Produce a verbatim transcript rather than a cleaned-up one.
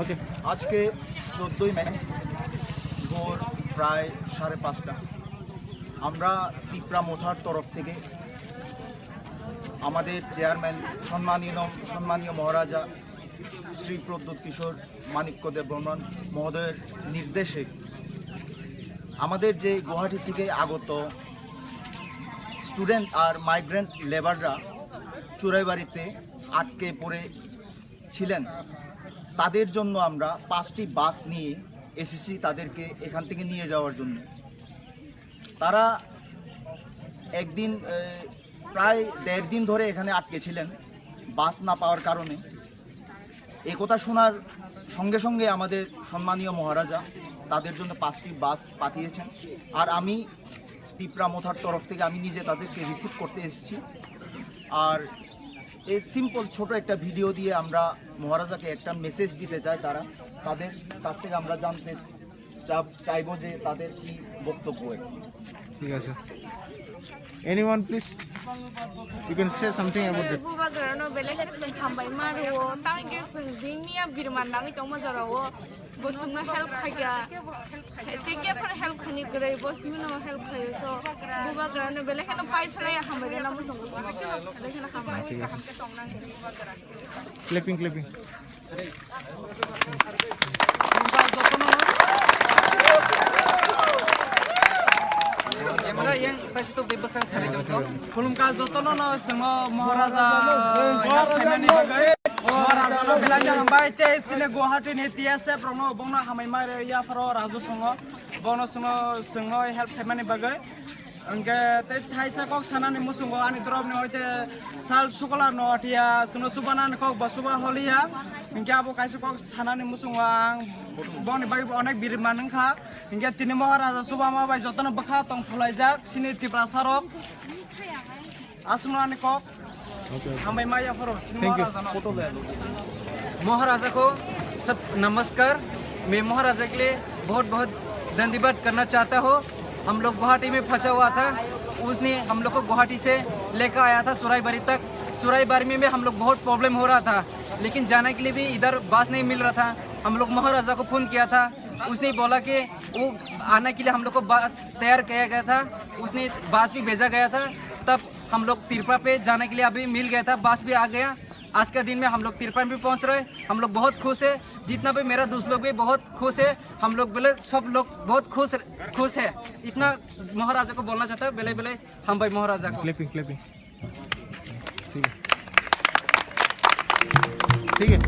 ওকে। আজকে চোদ্দই মে ভোর প্রায় সাড়ে পাঁচটা, আমরা তিপ্রা মোথার তরফ থেকে আমাদের চেয়ারম্যান, সম্মানীয়, সম্মানীয় মহারাজা শ্রী প্রদ্যুৎ কিশোর মাণিক্য দেববর্মন মহোদয়ের নির্দেশে আমাদের যে গুয়াহাটি থেকে আগত স্টুডেন্ট আর মাইগ্রেন্ট লেবাররা চোরাইবাড়িতে আটকে পড়ে ছিলেন, তাদের জন্য আমরা পাঁচটি বাস নিয়ে এসেছি তাদেরকে এখান থেকে নিয়ে যাওয়ার জন্য। তারা একদিন, এ, প্রায় দেড় দিন ধরে এখানে আটকে ছিলেন বাস না পাওয়ার কারণে। এ কথা শোনার সঙ্গে সঙ্গে আমাদের সম্মানীয় মহারাজা তাদের জন্য পাঁচটি বাস পাঠিয়েছেন। আর আমি তিপ্রা মোথার তরফ থেকে আমি নিজে তাদেরকে রিসিভ করতে এসেছি। আর এই সিম্পল ছোট একটা ভিডিও দিয়ে আমরা মহারাজাকে একটা মেসেজ দিতে চাই, তারা, তাদের কাছ থেকে আমরা জানতে চা-, চাইবো যে তাদের কি বক্তব্য আর কি। ঠিক আছে। Anyone, please? You can say something about it. Bubagrano belai kheno chwng hambai ma rwo, tang khe chwng bini ya birman nangwi tongma jorao, bo chwngno help khaikha. Tei khe phano help khaini kwrwi, bo chwngno help khaio. So, Bubagrano belai kheno pai phlai hambai rwna muchungo chwng. Belai kheno hambai. Clapping, clapping. Khulumkha jotono no, khulumkha jotono no chwngo Maharaja help khaimani bagwi. Maharaja no belai no hambai tei chini Guwahati ni T S F rok no bongno hambai ma rw ya pharo Raju songo. Bono chwngno, chwngno help khaimani bagwi. Hwnkhe tei thaisa kok sanani muchungo ani dorop ni hoite sal sukla no athiya, chwngno chubanani kok bo chuba holiya. Hwnkhe abo kaisa kok sanani muchungo ang boni bagwi bo onek birman wngkha. Hwnkhe tini Maharaja chubama bai jotono bwkha tong phulaijak chini Tiprasa rok. Aswkno ani kok. Hambai maya phoro. Thank you. Maharaja no. Photo le lo. महाराजा को सब नमस्कार। मैं महाराजा के लिए बहुत बहुत धन्यवाद करना चाहता हूँ। हम लोग गुवाहाटी में फंसा हुआ था, उसने हम लोग को गुवाहाटी से लेकर आया था सुराईबारी तक। सुराईबारी में भी हम लोग बहुत प्रॉब्लम हो रहा था, लेकिन जाने के लिए भी इधर बस नहीं मिल रहा था। हम लोग महाराजा को फ़ोन किया था, उसने बोला कि वो आने के लिए हम लोग को बस तैयार किया गया था, उसने बस भी भेजा गया था। तब हम लोग तिरपा पे जाने के लिए अभी मिल गया था, बस भी आ गया। आज का दिन में हम लोग तिरपा भी पहुंच रहे, हम लोग बहुत खुश है। जितना भी मेरा दोस्त लोग भी बहुत खुश है, हम लोग बोले सब लोग बहुत खुश, खुश है। इतना महाराजा को बोलना चाहता है, बेले बेले हम भाई महाराजा को। Clapping, clapping। ठीक है। ठीक है।